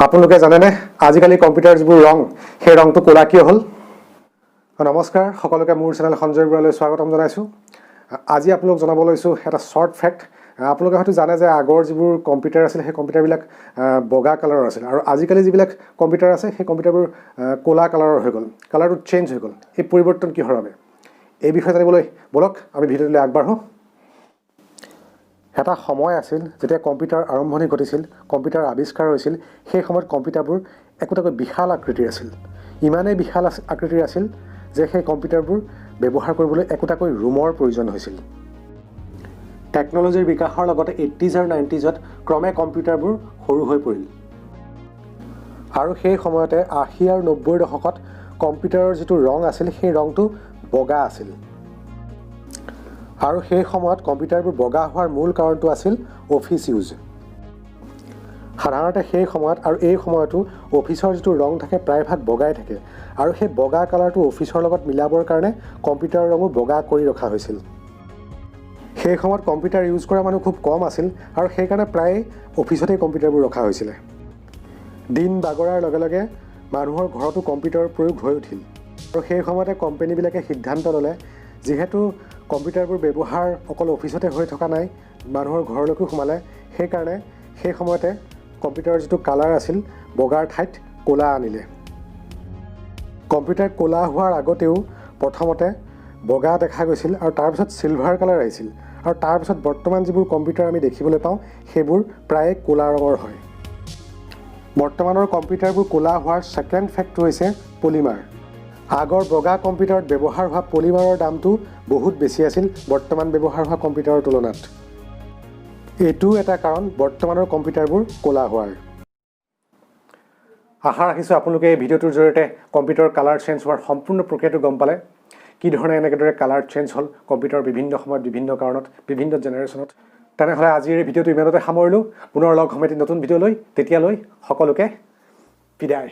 আপোনালোকে জানেনে, আজিকালি কম্পিউটাৰ যিবোৰ ৰং, সেই ৰংটো ক'লা কিয় হ'ল? নমস্কাৰ, সকলোকে মোৰ চেনেল সঞ্জয় বৰুৱালৈ স্বাগতম জনাইছোঁ। আজি আপোনালোক জনাব লৈছোঁ এটা শ্বৰ্ট ফেক্ট। আপোনালোকে হয়তো জানে যে আগৰ যিবোৰ কম্পিউটাৰ আছিল, সেই কম্পিউটাৰবিলাক বগা কালাৰৰ আছিল আৰু আজিকালি যিবিলাক কম্পিউটাৰ আছে, সেই কম্পিউটাৰবোৰ ক'লা কালাৰৰ হৈ গ'ল, কালাৰটো চেঞ্জ হৈ গ'ল। এই পৰিৱৰ্তন কিহৰ বাবে, এই বিষয়ে জানিবলৈ ব'লক আমি ভিডিঅ'টোলৈ আগবাঢ়োঁ। এটা সময় আছিল যেতিয়া কম্পিউটাৰ আৰম্ভণি ঘটিছিল, কম্পিউটাৰ আৱিষ্কাৰ হৈছিল। সেই সময়ত কম্পিউটাৰবোৰ একোটাকৈ বিশাল আকৃতিৰ আছিল। ইমানেই বিশাল আকৃতিৰ আছিল যে সেই কম্পিউটাৰবোৰ ব্যৱহাৰ কৰিবলৈ একোটাকৈ ৰুমৰ প্ৰয়োজন হৈছিল। টেকন'লজিৰ বিকাশৰ লগতে এইটিজ আৰু নাইণ্টিজত ক্ৰমে কম্পিউটাৰবোৰ সৰু হৈ পৰিল আৰু সেই সময়তে 80 আৰু 90ৰ দশকত কম্পিউটাৰৰ যিটো ৰং আছিল, সেই ৰংটো বগা আছিল। আৰু সেই সময়ত কম্পিউটাৰবোৰ বগা হোৱাৰ মূল কাৰণটো আছিল অফিচ ইউজ। সাধাৰণতে সেই সময়ত আৰু এই সময়তো অফিচৰ যিটো ৰং থাকে, প্ৰায়ভাগ বগাই থাকে আৰু সেই বগা কালাৰটো অফিচৰ লগত মিলাবৰ কাৰণে কম্পিউটাৰৰ ৰঙো বগা কৰি ৰখা হৈছিল। সেই সময়ত কম্পিউটাৰ ইউজ কৰা মানুহ খুব কম আছিল আৰু সেইকাৰণে প্ৰায়ে অফিচতেই কম্পিউটাৰবোৰ ৰখা হৈছিলে। দিন বাগৰাৰ লগে লগে মানুহৰ ঘৰতো কম্পিউটাৰৰ প্ৰয়োগ হৈ উঠিল আৰু সেই সময়তে কোম্পেনীবিলাকে সিদ্ধান্ত ল'লে, যিহেতু কম্পিউটাৰবোৰ ব্যৱহাৰ অকল অফিচতে হৈ থকা নাই, মানুহৰ ঘৰলৈকো সোমালে, সেইকাৰণে সেই সময়তে কম্পিউটাৰৰ যিটো কালাৰ আছিল, বগাৰ ঠাইত ক'লা আনিলে। কম্পিউটাৰ ক'লা হোৱাৰ আগতেও প্ৰথমতে বগা দেখা গৈছিল আৰু তাৰপিছত চিলভাৰ কালাৰ আহিছিল আৰু তাৰপিছত বৰ্তমান যিবোৰ কম্পিউটাৰ আমি দেখিবলৈ পাওঁ, সেইবোৰ প্ৰায়ে ক'লা ৰঙৰ হয়। বৰ্তমানৰ কম্পিউটাৰবোৰ ক'লা হোৱাৰ ছেকেণ্ড ফেক্টটো হৈছে পলিমাৰ। আগৰ বগা কম্পিউটাৰত ব্যৱহাৰ হোৱা পলিমাৰৰ দামটো বহুত বেছি আছিল বৰ্তমান ব্যৱহাৰ হোৱা কম্পিউটাৰৰ তুলনাত। এইটোও এটা কাৰণ বৰ্তমানৰ কম্পিউটাৰবোৰ ক'লা হোৱাৰ। আশা ৰাখিছোঁ, আপোনালোকে এই ভিডিঅ'টোৰ জৰিয়তে কম্পিউটাৰৰ কালাৰ চেঞ্জ হোৱাৰ সম্পূৰ্ণ প্ৰক্ৰিয়াটো গম পালে, কি ধৰণে এনেদৰে কালাৰ চেঞ্জ হ'ল কম্পিউটাৰৰ বিভিন্ন সময়ত, বিভিন্ন কাৰণত, বিভিন্ন জেনেৰেশ্যনত। তেনেহ'লে আজিৰ এই ভিডিঅ'টো ইমানতে সামৰিলোঁ। পুনৰ লগ হ'ম এটি নতুন ভিডিঅ' লৈ। তেতিয়ালৈ সকলোকে বিদায়।